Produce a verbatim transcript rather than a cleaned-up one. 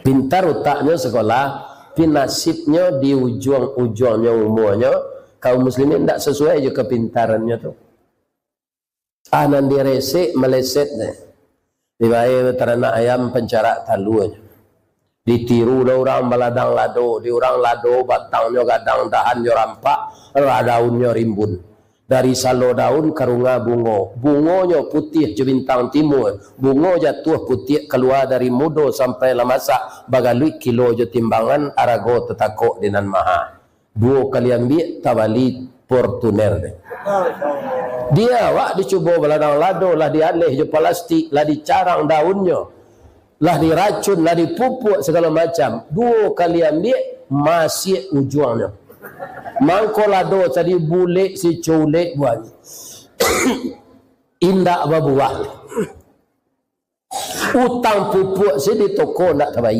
Pintar utaknyo sakolah, tapi nasibnyo di ujuang-ujuangnyo umuanyo, kaum muslimin ndak sasuai jo kapintarannyo tu. Ah, nan diresek maleset deh. Dibae taranak ayam pancarak taluanyo. Ditiru lah urang baladang lado, di urang lado batangnyo gadang, dahannyo rampak, lah daunnyo rimbun. Dari salo daun karunga bungo, bungonyo putiah jo bintang timua, bungo jatuah putiak kalua dari mudo sampai lah masak, bagaluik kilo jo timbangan, arago tatakok di nan maha. Duo kali ambiak, tabali Fortuner deh. Di awak dicubo baladang lado, lah dialeh jo palastik, lah dicarang daunnyo, lah diracun, lah dipupuak sagalo macam. Duo kali ambiak, masiak ujuangnyo. Mangko lado tadi bulek siculek buahnyo. Indak babuah. Utang pupuak se di toko ndak tabayia.